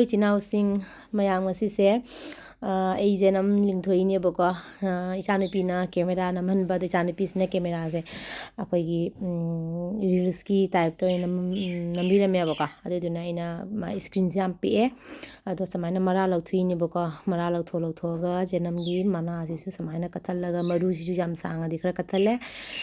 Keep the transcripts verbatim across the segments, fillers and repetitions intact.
ꯏꯆꯤꯟ ꯏꯅꯥꯎꯁꯤꯡ ꯃꯌꯥꯝ, ꯉꯁꯤꯁꯦ, ꯑ, ꯑꯩꯁꯦ ꯅꯝ ꯂꯤꯡꯊꯣꯛꯏꯅꯦꯕꯀꯣ꯫ ꯑ, ꯏꯆꯥꯅꯨꯄꯤꯅ camera ꯅꯝꯍꯟꯕ, ꯑꯗꯣ ꯏꯆꯥꯅꯨꯄꯤꯁꯤꯅ cameraꯁꯦ ꯑꯩꯈꯣꯏꯒꯤ, ꯎꯝ, reelsꯀꯤ typeꯇ ꯑꯣꯏꯅ ꯅꯝ-, ꯎꯝ, ꯅꯝꯕꯤꯔꯝꯃꯦꯕꯀꯣ꯫ ꯑꯗꯨꯗꯨꯅ ꯑꯩꯅ ꯃꯥ screenꯁꯦ ꯌꯥꯝ ꯄꯤꯛꯑꯦ꯫ ꯑꯗꯣ ꯁꯨꯃꯥꯏꯅ ꯃꯔꯥ ꯂꯧꯊꯣꯛꯏꯅꯦꯕꯀꯣ꯫ ꯃꯔꯥ ꯂꯧꯊꯣꯛ-, ꯂꯧꯊꯣꯛꯑꯒ ꯖꯦꯅꯝꯒꯤ ꯃꯅꯥꯁꯤꯁꯨ ꯁꯨꯃꯥꯏꯅ ꯀꯠꯊꯠꯂꯒ, ꯃꯔꯨꯁꯤꯁꯨ ꯌꯥꯝ ꯁꯥꯡꯉꯗꯤ ꯈꯔ ꯀꯠꯊꯠꯂꯦ꯫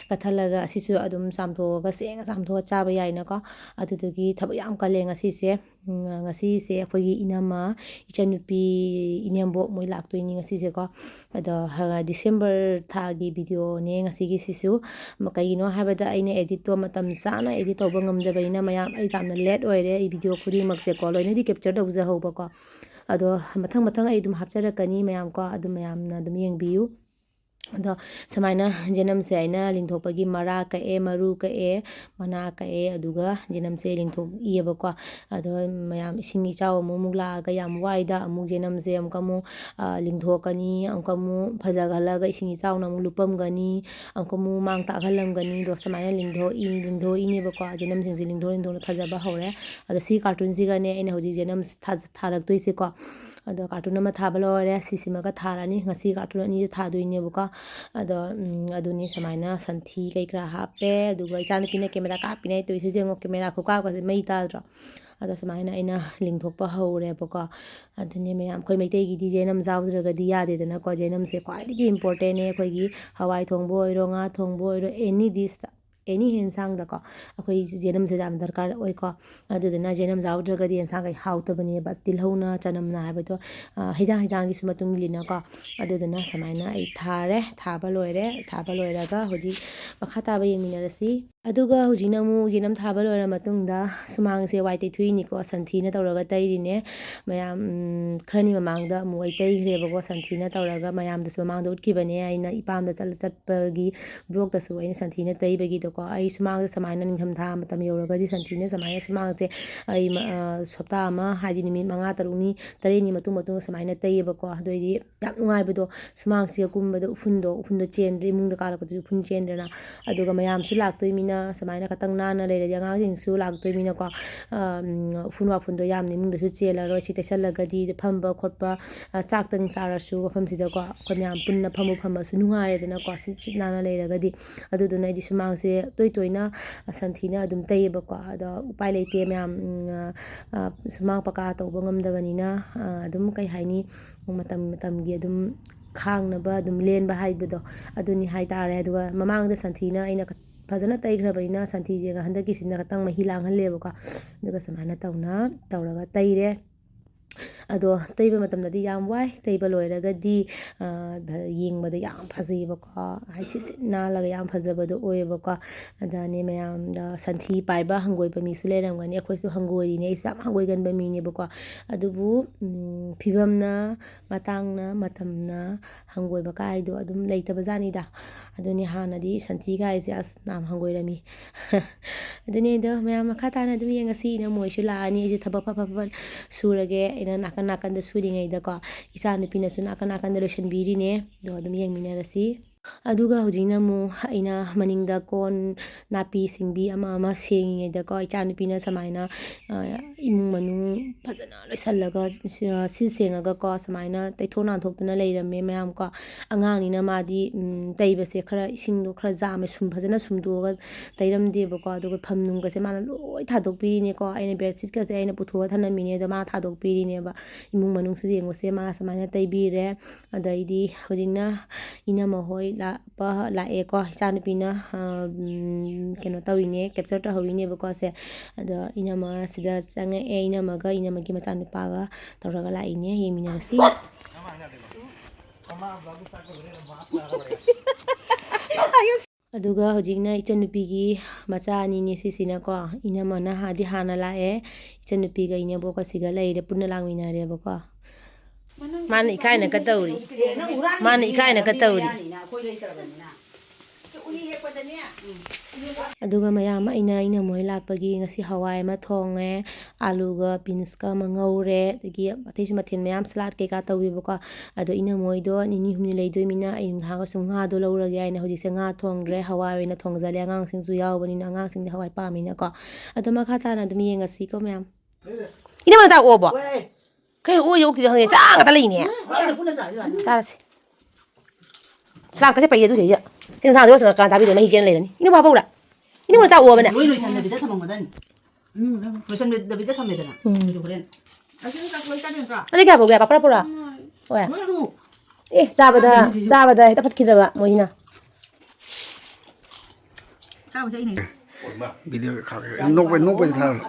ꯀꯠꯊꯠꯂꯒ ꯑꯁꯤꯁꯨ ꯑꯗꯨꯝ ꯆꯥꯝꯊꯣꯛꯑꯒ, ꯁꯦꯡꯅ ꯆꯥꯝꯊꯣꯛꯑ ꯆꯥꯕ ꯌꯥꯏꯅꯀꯣ꯫ ꯑꯗꯨꯗꯨꯒꯤ ꯊꯕꯛ ꯌꯥꯝ ꯀꯜꯂꯦ ꯉꯁꯤꯁꯦ꯫ ꯎꯝ, ꯉꯁꯤꯁꯦ ꯑꯩꯈꯣꯏꯒꯤ ꯏꯅꯝꯃ, ꯏꯆꯟꯅꯨꯄꯤ, ꯏꯅꯦꯝꯕꯣꯛ ꯃꯣꯏ ꯂꯥꯛꯇꯣꯏꯅꯤ ꯉꯁꯤꯁꯦꯀꯣ꯫ ꯑꯗꯣ, ꯍ-, December ꯊꯥꯒꯤ videoꯅꯦ ꯉꯁꯤꯒꯤꯁꯤꯁꯨ꯫ ꯃ-, ꯀꯩꯒꯤꯅꯣ ꯍꯥꯏꯕꯗ ꯑꯩꯅ editꯇꯣ ꯃꯇꯝ ꯆꯥꯅ edit ꯇꯧꯕ ꯉꯝꯗꯕꯅꯤꯅ ꯃꯌꯥꯝ ꯑꯩ ꯌꯥꯝꯅ late ꯑꯣꯏꯔꯦ꯫ ꯑꯩ video ꯈꯨꯗꯤꯡꯃꯛꯁꯦꯀꯣ ꯂꯣꯏꯅꯗꯤ capture ꯇꯧꯖꯍꯧꯕꯀꯣ꯫ ꯑꯗꯣ ꯃꯊꯪ ꯃꯊꯪ ꯑꯩ ꯑꯗꯨꯝ ꯍꯥꯞꯆꯔꯛꯀꯅꯤ ꯃꯌꯥꯝ ꯀꯣ, ꯑꯗꯨ ꯃꯌꯥꯝꯅ ꯑꯗꯨꯝ ꯌꯦꯡꯕꯤꯌꯨ꯫ ꯑꯗꯣ ꯁꯨꯃꯥꯏꯅ ꯖꯦꯅꯝꯁꯦ ꯑꯩꯅ ꯂꯤꯡꯊꯣꯛꯄꯒꯤ ꯃꯔꯥ ꯀꯛꯑꯦ, ꯃꯔꯨ ꯀꯛꯑꯦ, ꯃꯅꯥ ꯀꯛꯑꯦ, ꯑꯗꯨꯒ ꯖꯦꯅꯝꯁꯦ ꯂꯤꯡꯊꯣꯛꯏꯑꯕꯀꯣ꯫ ꯑꯗꯣ ꯃꯌꯥꯝ ꯏꯁꯤꯡ ꯏꯆꯥꯎ ꯑꯃꯨꯛ, ꯑꯃꯨꯛ ꯂꯥꯛꯑꯒ ꯌꯥꯝ ꯋꯥꯏꯗ꯫ ꯑꯃꯨꯛ ꯖꯦꯅꯝꯁꯦ ꯑꯃꯨꯛꯀ ꯑꯃꯨꯛ, ꯑ, ꯂꯤꯡꯊꯣꯛꯀꯅꯤ, ꯑꯃꯨꯛꯀ ꯑꯃꯨꯛ ꯐꯖꯍꯜꯂꯒ ꯏꯁꯤꯡ ꯏꯆꯥꯎꯅ ꯑꯃꯨꯛ ꯂꯨꯞꯄꯝꯒꯅꯤ, ꯑꯃꯨꯛꯀ ꯑꯃꯨꯛ ꯃꯥꯡ ꯇꯥꯛꯍꯜꯂꯝꯒꯅꯤ꯫ ꯑꯗꯣ ꯁꯨꯃꯥꯏꯅ ꯂꯤꯡꯊꯣꯛꯏ, ꯂꯤꯡꯊꯣꯛꯏꯅꯦꯕꯀꯣ꯫ ꯖꯦꯅꯝꯁꯤꯡꯁꯦ ꯂꯤꯡꯊꯣꯛ ꯂꯤꯡꯊꯣꯛꯅ ꯐꯖꯕ ꯍꯧꯔꯦ꯫ ꯑꯗꯣ ꯁꯤ cartoonꯁꯤꯒꯅꯦ ꯑꯩꯅ ꯍꯧꯖꯤꯛ ꯖꯦꯅꯝꯁ ꯊꯥ-, ꯊꯥꯔꯛꯇꯣꯏꯁꯦꯀꯣ꯫ ꯑꯗꯣ cartoon ꯑꯃ ꯊꯥꯕ ꯂꯣꯏꯔꯦ꯫ ꯁꯤꯁꯤꯃꯒ ꯊꯥꯔꯅꯤ꯫ ꯉꯁꯤ cartoon ꯑꯅꯤꯁꯦ ꯊꯥꯗꯣꯏꯅꯦꯕꯀꯣ꯫ ꯑꯗꯣ, ꯎꯝ, ꯑꯗꯨꯅꯤ ꯁꯨꯃꯥꯏꯅ ꯁꯟꯊꯤ ꯀꯩ ꯀꯔꯥ ꯍꯥꯞꯄꯦ꯫ ꯑꯗꯨꯒ ꯏꯆꯥꯅꯨꯄꯤꯅ camera ꯀꯥꯞꯄꯤꯅꯦ ꯇꯧꯔꯤꯁꯦ꯫ ꯌꯦꯡꯉꯣ, camera ꯈꯨꯀꯥꯞꯀꯁꯦ ꯃꯩ ꯇꯥꯗ꯭ꯔꯣ? ꯑꯗꯣ ꯁꯨꯃꯥꯏꯅ ꯑꯩꯅ ꯂꯤꯡꯊꯣꯛꯄ ꯍꯧꯔꯦꯕꯀꯣ꯫ ꯑꯗꯨꯅꯦ ꯃꯌꯥꯝ, ꯑꯩꯈꯣꯏ ꯃꯩꯇꯩꯒꯤꯗꯤ ꯖꯦꯅꯝ ꯌꯥꯎꯗ꯭ꯔꯒꯗꯤ ꯌꯥꯗꯦꯗꯅꯀꯣ꯫ ꯖꯦꯅꯝꯁꯦ ꯈ꯭ꯋꯥꯏꯗꯒꯤ importantꯅꯦ ꯑꯩꯈꯣꯏꯒꯤ꯫ ꯍꯋꯥꯏ ꯊꯣꯡꯕ ꯑꯣꯏꯔꯣ, ꯉꯥ ꯊꯣꯡꯕ ꯑꯣꯏꯔꯣ, any dishꯇ, any ꯌꯦꯟꯁꯥꯡꯗꯀꯣ ꯑꯩꯈꯣꯏ ꯖꯦꯅꯝꯁꯦ ꯌꯥꯝ ꯗꯔꯀꯥꯔ ꯑꯣꯏꯀꯣ꯫ ꯑꯗꯨꯗꯨꯅ ꯖꯦꯅꯝ ꯌꯥꯎꯗ꯭ꯔꯒꯗꯤ ꯌꯦꯟꯁꯥꯡꯈꯩ ꯍꯥꯎꯇꯕꯅꯦꯕ꯫ ꯇꯤꯜꯍꯧꯅ, ꯆꯅꯝꯅ ꯍꯥꯏꯕꯗꯣ, ꯑ, ꯍꯩꯖꯥꯡ ꯍꯩꯖꯥꯡꯒꯤꯁꯨ ꯃꯇꯨꯡ ꯏꯜꯂꯤꯅꯀꯣ꯫ ꯑꯗꯨꯗꯨꯅ ꯁꯨꯃꯥꯏꯅ ꯑꯩ ꯊꯥꯔꯦ, ꯊꯥꯕ ꯂꯣꯏꯔꯦ꯫ ꯊꯥꯕ ꯂꯣꯏꯔꯒ ꯍꯧꯖꯤꯛ ꯃꯈꯥ ꯇꯥꯕ ꯌꯦꯡꯃꯤꯟꯅꯔꯁꯤ꯫ ꯑꯗꯨꯒ ꯍꯧꯖꯤꯛꯅ ꯑꯃꯨꯛ ꯌꯦꯅꯝ ꯊꯥꯕ ꯂꯣꯏꯔ ꯃꯇꯨꯡꯗ ꯁꯨꯃꯥꯡꯁꯦ ꯋꯥꯏ ꯇꯩꯊꯣꯛꯏꯅꯤꯀꯣ, ꯁꯟꯊꯤꯅ ꯇꯧꯔꯒ ꯇꯩꯔꯤꯅꯦ꯫ ꯃꯌꯥꯝ, ꯎꯝ, ꯈꯔꯅꯤ ꯃꯃꯥꯡꯗ ꯑꯃꯨꯛ ꯑꯩ ꯇꯩꯈ꯭ꯔꯦꯕꯀꯣ, ꯁꯟꯊꯤꯅ ꯇꯧꯔꯒ꯫ ꯃꯌꯥꯝꯗꯁꯨ ꯃꯃꯥꯡꯗ ꯎꯠꯈꯤꯕꯅꯦ ꯑꯩꯅ ꯏꯄꯥꯝꯗ ꯆꯠꯂ-, ꯆꯠꯄꯒꯤ vlogꯇꯁꯨ ꯑꯩꯅ ꯁꯟꯊꯤꯅ ꯇꯩꯕꯒꯤꯗꯣꯀꯣ꯫ ꯑꯩ ꯁꯨꯃꯥꯡꯗ ꯁꯨꯃꯥꯏꯅ ꯅꯤꯡꯊꯝꯊꯥ ꯃꯇꯝ ꯌꯧꯔꯒꯗꯤ ꯁꯟꯊꯤꯅ ꯁꯨꯃꯥꯏꯅ ꯁꯨꯃꯥꯡꯁꯦ ꯑꯩ ꯃ-, ꯑ, ꯍꯞꯇꯥ ꯑꯃ, ꯍꯥꯏꯗꯤ ꯅꯨꯃꯤꯠ ꯃꯉꯥ, ꯇꯔꯨꯛꯅꯤ, ꯇꯔꯦꯠꯅꯤ ꯃꯇꯨꯡ, ꯃꯇꯨꯡꯗ ꯁꯨꯃꯥꯏꯅ ꯇꯩꯌꯦꯕꯀꯣ꯫ ꯑꯗꯨ ꯑꯣꯏꯗꯤ ꯌꯥꯝ ꯅꯨꯡꯉꯥꯏꯕꯗꯣ, ꯁꯨꯃꯥꯡꯁꯤꯒ ꯀꯨꯝꯕꯗ ꯎꯐꯨꯟꯗꯣ, ꯎꯐꯨꯟꯗꯣ ꯆꯦꯟꯗ꯭ꯔꯦ, ꯏꯃꯨꯡꯗ ꯀꯥꯔꯛꯄꯗꯨꯁꯨ ꯎꯐꯨꯟ ꯆꯦꯟꯗ꯭ꯔꯦꯅ꯫ ꯑꯗꯨꯒ ꯃꯌꯥꯝꯁꯨ ꯂꯥꯛꯇꯣꯏ ꯃꯤꯅ ꯁꯨꯃꯥꯏꯅ ꯈꯇꯪ ꯅꯥꯟꯅ ꯂꯩꯔꯗꯤ ꯑꯉꯥꯡꯁꯤꯡꯁꯨ ꯂꯥꯛꯇꯣꯏꯅꯤꯅꯀꯣ, ꯎꯐꯨꯟ ꯋꯥꯐꯨꯟꯗꯣ ꯌꯥꯝꯅ ꯏꯃꯨꯡꯗꯁꯨ ꯆꯦꯜꯂꯔꯣꯏ꯫ ꯁꯤ ꯇꯩꯁꯜꯂꯒꯗꯤ ꯐꯝꯕ ꯈꯣꯠꯄ, ꯆꯥꯛꯇꯪ ꯆꯥꯔꯁꯨ ꯃꯐꯝꯁꯤꯗꯀꯣ ꯑꯩꯈꯣꯏ ꯃꯌꯥꯝ ꯄꯨꯟꯅ ꯐꯝꯃꯨ ꯐꯝꯃꯁꯨ ꯅꯨꯡꯉꯥꯏꯔꯦꯗꯅꯀꯣ, ꯁꯤꯠ ꯁꯤꯠ ꯅꯥꯟꯅ ꯂꯩꯔꯒꯗꯤ꯫ ꯑꯗꯨꯗꯨꯅ ꯑꯩꯗꯤ ꯁꯨꯃꯥꯡꯁꯦ ꯇꯣꯏ ꯇꯣꯏꯅ ꯁꯟꯊꯤꯅ ꯑꯗꯨꯝ ꯇꯩꯌꯦꯕꯀꯣ꯫ ꯑꯗꯣ ꯎꯄꯥꯏ ꯂꯩꯇꯦ ꯃꯌꯥꯝ, ꯁꯨꯃꯥꯡ ꯄꯀꯥ ꯇꯧꯕ ꯉꯝꯗꯕꯅꯤꯅ, ꯑꯗꯨꯝ ꯀꯩ ꯍꯥꯏꯅꯤ, ꯃꯇꯝ ꯃꯇꯝꯒꯤ ꯑꯗꯨꯝ ꯈꯥꯡꯅꯕ ꯑꯗꯨꯝ ꯂꯦꯟꯕ ꯍꯥꯏꯕꯗꯣ ꯑꯗꯨꯅꯤ ꯍꯥꯏꯇꯥꯔꯦ꯫ ꯑꯗꯨꯒ ꯃꯃꯥꯡꯗ ꯁꯟꯊꯤꯅ ꯑꯩꯅ ꯐꯖꯅ ꯇꯩꯈ꯭ꯔꯕꯅꯤꯅ ꯁꯟꯊꯤꯁꯦ ꯍꯟꯗꯛꯀꯤꯁꯤꯅ ꯈꯇꯪ ꯃꯍꯤ ꯂꯥꯡꯍꯜꯂꯦꯕꯀꯣ꯫ ꯑꯗꯨꯒ ꯁꯨꯃꯥꯏꯅ ꯇꯧꯅ ꯇꯧꯔꯒ ꯇꯩꯔꯦ꯫ ꯑꯗꯣ ꯇꯩꯕ ꯃꯇꯝꯗꯗꯤ ꯌꯥꯝ ꯋꯥꯏ꯫ ꯇꯩꯕ ꯂꯣꯏꯔꯒꯗꯤ, ꯌꯦꯡꯕꯗ ꯌꯥꯝ ꯐꯖꯩꯌꯦꯕꯀꯣ꯫ ꯍꯥꯏꯗꯤ ꯁꯤꯠ ꯁꯤꯠ ꯅꯥꯜꯂꯒ ꯌꯥꯝ ꯐꯖꯕꯗꯣ ꯑꯣꯏꯌꯦꯕꯀꯣ꯫ ꯑꯗꯅꯦ ꯃꯌꯥꯝꯗ ꯁꯟꯊꯤ ꯄꯥꯏꯕ ꯍꯪꯒꯣꯏꯕ ꯃꯤꯁꯨ ꯂꯩꯔꯝꯒꯅꯤ꯫ ꯑꯩꯈꯣꯏꯁꯨ ꯍꯪꯒꯣꯏꯔꯤꯅꯦ꯫ ꯑꯩꯁꯨ ꯌꯥꯝ ꯍꯪꯒꯣꯏꯒꯟꯕ ꯃꯤꯅꯦꯕꯀꯣ꯫ ꯑꯗꯨꯕꯨ, ꯐꯤꯕꯝꯅ, ꯃꯇꯥꯡꯅ, ꯃꯇꯝꯅ ꯍꯪꯒꯣꯏꯕ ꯀꯥꯏꯗꯣ ꯑꯗꯨꯝ ꯂꯩꯇꯕ ꯖꯥꯠꯅꯤꯗ꯫ ꯑꯗꯨꯅꯤ ꯍꯥꯟꯅꯗꯤ ꯁꯟꯊꯤ ꯀꯥꯏꯁꯦ ꯑꯁ ꯌꯥꯝ ꯍꯪꯒꯣꯏꯔꯝꯃꯤ꯫ ꯑꯗꯨꯅꯦ ꯑꯗꯣ ꯃꯌꯥꯝ ꯃꯈꯥ ꯇꯥꯅ ꯑꯗꯨꯝ ꯌꯦꯡꯉꯁꯤ꯫ ꯏꯅꯝꯃ ꯍꯣꯏꯁꯨ ꯂꯥꯛꯑꯅꯤ꯫ ꯑꯩꯁꯨ ꯊꯕꯛ ꯐꯠ ꯐꯠ ꯐꯠ ꯁꯨꯔꯒꯦ꯫ ꯑꯩꯅ ꯅꯥꯀꯟ ꯅꯥꯀꯟꯗ ꯁꯨꯔꯤꯉꯩꯗꯀꯣ ꯏꯆꯥ ꯅꯨꯄꯤꯅꯁꯨ ꯅꯥꯀꯟ ꯅꯥꯀꯟꯗ ꯂꯣꯏꯁꯤꯟꯕꯤꯔꯤꯅꯦ꯫ ꯑꯗꯣ ꯑꯗꯨꯝ ꯌꯦꯡꯃꯤꯟꯅꯔꯁꯤ꯫ ꯑꯗꯨꯒ ꯍꯧꯖꯤꯛꯅ ꯑꯃꯨꯛ ꯑꯩꯅ ꯃꯅꯤꯡꯗ ꯀꯣꯟ ꯅꯥꯄꯤ ꯁꯤꯡꯕꯤ ꯑꯃ ꯑꯃ ꯁꯦꯡꯉꯤꯉꯩꯗꯀꯣ ꯏꯆꯥ ꯅꯨꯄꯤꯅ ꯁꯨꯃꯥꯏꯅ, ꯏꯃꯨꯡ ꯃꯅꯨꯡ ꯐꯖꯅ ꯂꯣꯏꯁꯤꯜꯂꯒ, ꯁꯤꯠ ꯁꯦꯡꯉꯒꯀꯣ ꯁꯨꯃꯥꯏꯅ ꯇꯩꯊꯣꯛ ꯅꯥꯟꯊꯣꯛꯇꯅ ꯂꯩꯔꯝꯃꯦ ꯃꯌꯥꯝ ꯀꯣ꯫ ꯑꯉꯥꯡꯅꯤꯅ ꯃꯥꯗꯤ, ꯇꯩꯕꯁꯦ ꯈꯔ ꯏꯁꯤꯡꯗꯣ ꯈꯔ ꯌꯥꯝꯃꯦ, ꯁꯨꯝ ꯐꯖꯅ ꯁꯨꯝꯗꯣꯛꯑꯒ ꯇꯩꯔꯝꯗꯦꯕꯀꯣ꯫ ꯑꯗꯨꯒ ꯐꯝ ꯅꯨꯡꯒꯁꯦ ꯃꯥꯅ ꯂꯣꯏ ꯊꯥꯗꯣꯛꯄꯤꯔꯤꯅꯦꯀꯣ꯫ ꯑꯩꯅ ꯕꯦꯠꯁꯤꯠꯀꯁꯦ ꯑꯩꯅ ꯄꯨꯊꯣꯛꯑ ꯊꯝꯂꯝꯃꯤꯅꯦ, ꯑꯗꯣ ꯃꯥ ꯊꯥꯗꯣꯛꯄꯤꯔꯤꯅꯦꯕ꯫ ꯏꯃꯨꯡ ꯃꯅꯨꯡꯁꯨ ꯌꯦꯡꯉꯨꯁꯦ, ꯃꯥ ꯁꯨꯃꯥꯏꯅ ꯇꯩꯕꯤꯔꯦ꯫ ꯑꯗꯩꯗꯤ ꯍꯧꯖꯤꯛꯅ ꯏꯅꯝꯃ ꯍꯣꯏ ꯂꯥꯛꯄ ꯂꯥꯛꯑꯦꯀꯣ꯫ ꯏꯆꯥꯅꯨꯄꯤꯅ, ꯀꯩꯅꯣ ꯇꯧꯔꯤꯅꯦ, ꯀꯦꯞꯆꯔ ꯇꯧꯍꯧꯔꯤꯅꯦꯕꯀꯣ ꯁꯦ꯫ ꯑꯗꯣ ꯏꯅꯝꯃ ꯁꯤꯗ ꯆꯪꯉꯛꯑꯦ꯫ ꯏꯅꯝꯃꯒ ꯏꯅꯝꯃꯒꯤ ꯃꯆꯥꯅꯨꯄꯥꯒ ꯇꯧꯔꯒ ꯂꯥꯛꯏꯅꯦ꯫ ꯌꯦꯡꯃꯤꯟꯅꯔꯁꯤ꯫ ꯑꯗꯨꯒ ꯍꯧꯖꯤꯛꯅ ꯏꯆꯟꯅꯨꯄꯤꯒꯤ ꯃꯆꯥ ꯑꯅꯤꯅꯦ ꯁꯤꯁꯤꯅꯀꯣ꯫ ꯏꯅꯝꯃꯅ ꯍꯥꯟꯗꯤ ꯍꯥꯟꯅ ꯂꯥꯛꯑꯦ, ꯏꯆꯟꯅꯨꯄꯤꯒ ꯏꯅꯦꯝꯕꯣꯛꯀ ꯁꯤꯒ ꯂꯩꯔꯦ, ꯄꯨꯟꯅ ꯂꯥꯛꯃꯤꯟꯅꯔꯦꯕꯀꯣ꯫ ꯃꯥꯅ ꯏꯀꯥꯏꯅ ꯀ ꯇꯧꯔꯤ꯫ ꯃꯥꯅ ꯏꯀꯥꯏꯅ ꯀ ꯇꯧꯔꯤ꯫ ꯑꯗꯨꯒ ꯃꯌꯥꯝ, ꯑꯩꯅ ꯏꯅꯝꯃ ꯍꯣꯏ ꯂꯥꯛꯄꯒꯤ ꯉꯁꯤ ꯍꯋꯥꯏ ꯑꯃ ꯊꯣꯡꯉꯦ, ꯑꯥꯂꯨꯒ ꯕꯤꯟꯁꯀ ꯑꯃ ꯉꯧꯔꯦ, ꯑꯗꯒꯤ ꯑꯇꯩꯁꯨ ꯃꯊꯦꯜ ꯃꯌꯥꯝ, ꯁꯂꯥꯗ ꯀꯩꯀꯥ ꯇꯧꯕꯤꯕꯀꯣ꯫ ꯑꯗꯣ ꯏꯅꯝꯃ ꯍꯣꯏꯗꯣ ꯅꯤꯅꯤ ꯍꯨꯝꯅꯤ ꯂꯩꯗꯣꯏꯃꯤꯅ ꯑꯩ ꯉꯥꯏꯍꯥꯛ ꯁꯨꯝ ꯉꯥꯗꯣ ꯂꯧꯔꯒꯦ ꯍꯥꯏꯅ ꯍꯧꯖꯤꯛꯁꯦ ꯉꯥ ꯊꯣꯡꯈ꯭ꯔꯦ꯫ ꯍꯋꯥꯏ ꯑꯣꯏꯅ ꯊꯣꯡꯖꯜꯂꯦ, ꯑꯉꯥꯡꯁꯤꯡꯁꯨ ꯌꯥꯎꯕꯅꯤꯅ, ꯑꯉꯥꯡꯁꯤꯡꯗꯤ ꯍꯋꯥꯏ ꯄꯥꯝꯃꯤꯅꯀꯣ꯫ ꯑꯗꯣ ꯃꯈꯥ ꯇꯥꯅ ꯑꯗꯨꯝ ꯌꯦꯡꯉꯁꯤꯀꯣ ꯃꯌꯥꯝ꯫ ꯏꯅꯝꯃ ꯆꯥꯛ ꯑꯣꯛꯑꯕꯣ? ꯀꯩꯅꯣ ꯑꯣꯛꯏ ꯑꯣꯛꯇꯦ ꯈꯪꯗꯦ, ꯆꯥ ꯉꯥꯛꯇ ꯂꯩꯅꯦ꯫ ꯆꯥꯔꯁꯤ꯫ ꯁꯂꯥꯗꯀꯁꯦ ꯄꯩꯌꯦ ꯑꯗꯨ ꯁꯤꯗꯩꯁꯤꯗ꯫ ꯁꯤ ꯅꯨꯡꯁꯥꯁꯦ ꯂꯣꯏꯁꯤꯜꯂꯒ ꯀꯅꯥ ꯆꯥꯕꯤꯗꯣꯏꯅꯣ? ꯃꯍꯤ ꯆꯦꯟ ꯂꯩꯔꯅꯤ꯫ ꯏꯅꯝꯃ ꯍꯥꯞꯄꯛꯎꯔꯥ? ꯏꯅꯝꯃ ꯆꯥꯛ ꯑꯣꯛꯑꯕꯅꯦ꯫ ꯂꯣꯏ ꯂꯣꯏꯁꯟꯗꯕꯤꯗ ꯊꯝꯃꯝꯒꯗꯥꯏꯅꯦ꯫ ꯎꯝ, ꯂꯣꯏꯁꯟꯗꯕꯤꯗ ꯊꯝꯃꯦꯗꯅ꯫ ꯎꯝ꯫ ꯑꯗꯨ ꯍꯣꯔꯦꯟ꯫ ꯑꯗꯩ ꯀꯌꯥ ꯄꯨꯒꯦ? ꯄꯥꯄꯔ ꯄꯨꯔꯥ? ꯍꯣꯏ꯫ ꯑꯦ, ꯆꯥꯕꯗ, ꯆꯥꯕꯗ ꯍꯦꯛꯇ ꯐꯠꯈꯤꯗ꯭ꯔꯕ ꯃꯣꯏꯁꯤꯅ꯫ ꯆꯥꯕꯁꯦ ꯑꯩꯅ ꯍꯦꯛ ꯚꯤꯗꯤꯑꯣ ꯈꯥꯛꯀꯦ꯫ ꯅꯣꯛꯄꯩ, ꯅꯣꯛꯄꯩꯗꯤ ꯊꯥꯔꯣꯏ꯫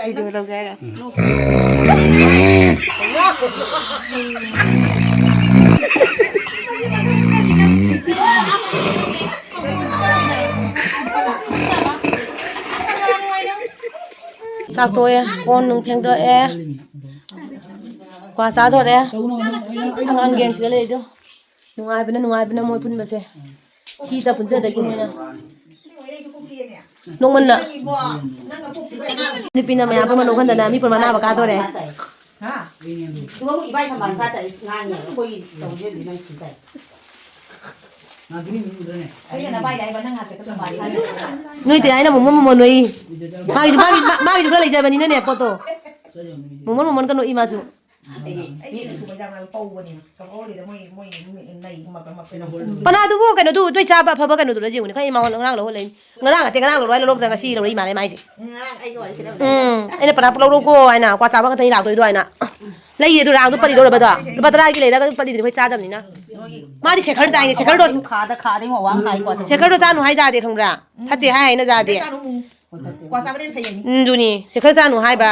ꯚꯤꯗꯤꯑꯣ ꯂꯧꯒꯦ ꯍꯥꯏꯔꯣ? ꯆꯥꯛ ꯇꯣꯛꯑꯦ, ꯀꯣꯟ ꯅꯨꯡ ꯐꯦꯡꯗꯣꯛꯑꯦ, ꯀ꯭ꯋꯥ ꯆꯥꯗꯣꯔꯦ꯫ ꯑꯉꯥꯡ ꯒꯦꯡꯁꯤꯒ ꯂꯩꯔꯤꯗꯣ꯫ ꯅꯨꯡꯉꯥꯏꯕꯅ, ꯅꯨꯡꯉꯥꯏꯕꯅ ꯃꯣꯏ ꯄꯨꯟꯕꯁꯦ꯫ ꯁꯤꯗ ꯄꯨꯟꯖꯗꯒꯤ ꯃꯣꯏꯅ꯫ ꯅꯣꯡꯃꯟꯅ꯫ ꯅꯨꯄꯤꯅ ꯃꯌꯥꯝ ꯄꯨꯝꯕ ꯅꯣꯛꯍꯟꯗꯅ ꯃꯤ ꯄꯨꯝꯕ ꯑꯅꯥꯕ ꯀꯥꯗꯣꯔꯦ꯫ ꯍꯥ? ꯑꯗꯨꯒ ꯑꯃꯨꯛ ꯏꯕꯥꯏ ꯊꯝꯕꯥꯜ ꯁꯥꯠꯇ ꯑꯩ ꯉꯥꯡꯉꯦ꯫ ꯑꯩꯈꯣꯏꯒꯤ ꯇꯧꯖꯦ ꯑꯗꯨꯗꯤ ꯅꯪ ꯁꯤ ꯇꯥꯏ꯫ ꯑꯩꯅ ꯅꯕꯥꯏ ꯂꯥꯏꯕ ꯅꯪ ꯍꯥꯏꯐꯦꯠꯇ ꯊꯝꯕꯥꯜ ꯁꯥꯠ꯫ ꯅꯣꯏꯗꯤ ꯑꯩꯅ ꯃꯣꯃꯣꯟ ꯃꯣꯃꯣꯟ ꯅꯣꯏ꯫ ꯃꯥꯒꯤꯁꯨ, ꯃꯥꯒꯤ, ꯃꯥ-, ꯃꯥꯒꯤꯁꯨ ꯈꯔ ꯂꯩꯖꯕꯅꯤꯅꯅꯦ ꯄꯣꯠꯇꯣ꯫ ꯃꯣꯃꯣꯟ ꯃꯣꯃꯣꯟ ꯀꯩꯅꯣ ꯏ ꯃꯥꯁꯨ꯫ ꯄꯅꯥꯗꯨꯕꯨ ꯀꯩꯅꯣꯗꯨ, ꯅꯣꯏ ꯆꯥꯕ ꯑꯐꯕ ꯀꯩꯅꯣꯗꯨꯔ ꯌꯦꯡꯉꯨꯅꯦ꯫ ꯈꯪꯉꯤ ꯃꯉꯣꯟꯗ ꯉꯔꯥꯡ ꯂꯧꯍꯜꯂꯛꯏꯅꯤ꯫ ꯉꯔꯥꯡ ꯅꯠꯇꯦ, ꯉꯔꯥꯡ ꯂꯧꯔꯣꯏ ꯂꯧꯔꯛꯇ ꯉꯁꯤ ꯂꯧꯔꯛꯏ ꯃꯥꯜꯂꯦ ꯃꯥꯏꯁꯦ꯫ ꯎꯝ, ꯑꯩꯅ ꯄꯅꯥ ꯂꯧꯔꯣꯀꯣ ꯍꯥꯏꯅ, ꯀ꯭ꯋꯥ ꯆꯥꯕ ꯈꯛꯇꯅꯤ ꯂꯥꯛꯇꯣꯏꯗꯣ ꯍꯥꯏꯅ꯫ ꯂꯩꯌꯦ ꯑꯗꯨ ꯔꯥꯡꯗꯣ ꯄꯜꯂꯤꯗꯧꯔꯕꯗꯣ꯫ ꯂꯨꯄꯥ ꯇꯔꯥꯒꯤ ꯂꯩꯔꯒ ꯑꯗꯨꯝ ꯄꯜꯂꯤꯗꯨꯗꯤ ꯑꯩꯈꯣꯏ ꯆꯥꯗꯕꯅꯤꯅ꯫ ꯃꯥꯗꯤ ꯁꯦꯈꯔ ꯆꯥꯏꯅꯦ, ꯁꯦꯈꯔꯗꯣ꯫ ꯈꯥꯗ ꯈꯥꯗ ꯏꯃꯣ ꯋꯥ ꯉꯥꯡ ꯍꯥꯏꯀꯣ꯫ ꯁꯦꯈꯔꯗꯣ ꯆꯥꯅꯨ ꯍꯥꯏ ꯌꯥꯗꯦ ꯈꯪꯕ꯭ꯔꯥ? ꯐꯠꯇꯦ ꯍꯥꯏ ꯑꯩꯅ ꯌꯥꯗꯦ꯫ ꯀ꯭ꯋꯥ ꯆꯥꯕꯅ ꯍꯦꯟꯅ ꯐꯩꯌꯦ꯫ ꯎꯝ, ꯑꯗꯨꯅꯤ꯫ ꯁꯦꯈꯔ ꯆꯥꯅꯨ ꯍꯥꯏꯕ꯫